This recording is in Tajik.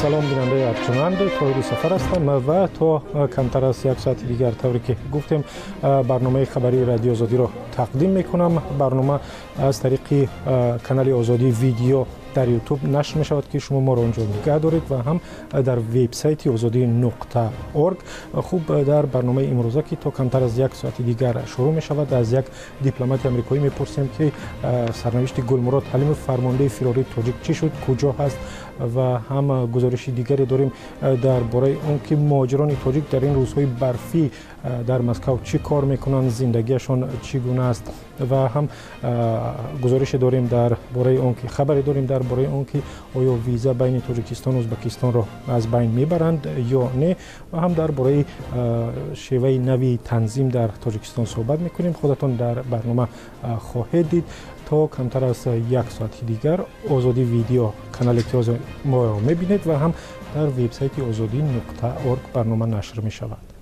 Салом, бинандаи арҷманд, Тоҳири Сафар ҳастам ва то камтар аз як соати дигар, тавре ки гуфтем, барномаи хабарии Радиои Озодиро тақдим мекунам. Барнома аз тариқи канали Озодӣ Видео дар Ютуб нашр мешавад, ки шумо моро онҷо нигаҳ доред, ва ҳам дар вебсайти озодӣ.org. Хуб, дар барномаи имрӯза, ки то камтар аз як соати дигар шурӯъ мешавад, аз як дипломати амрикоӣ мепурсем, ки сарнавишти Гулмурод Ҳалимов, фармондаи фирории тоҷик, чӣ шуд, куҷо ҳаст, ва ҳам гузориши дигаре дорем дар бораи он ки муҳоҷирони тоҷик дар ин рӯзҳои барфӣ дар Москав чӣ кор мекунанд, зиндагиашон чӣ гуна аст, ва ҳам гузорише дорем дар бораи он ки, хабаре дорем дар бораи он ки оё виза байни Тоҷикистону Ӯзбекистонро аз байн мебаранд ё не, ва ҳам дар бораи шеваи нави танзим дар Тоҷикистон суҳбат мекунем. Худатон дар барнома хоҳед дид. То камтар аз як соати дигар Озодӣ Видео, канале ки мо мебинед, ва ҳам дар вебсайти озодӣ.org барнома нашр мешавад.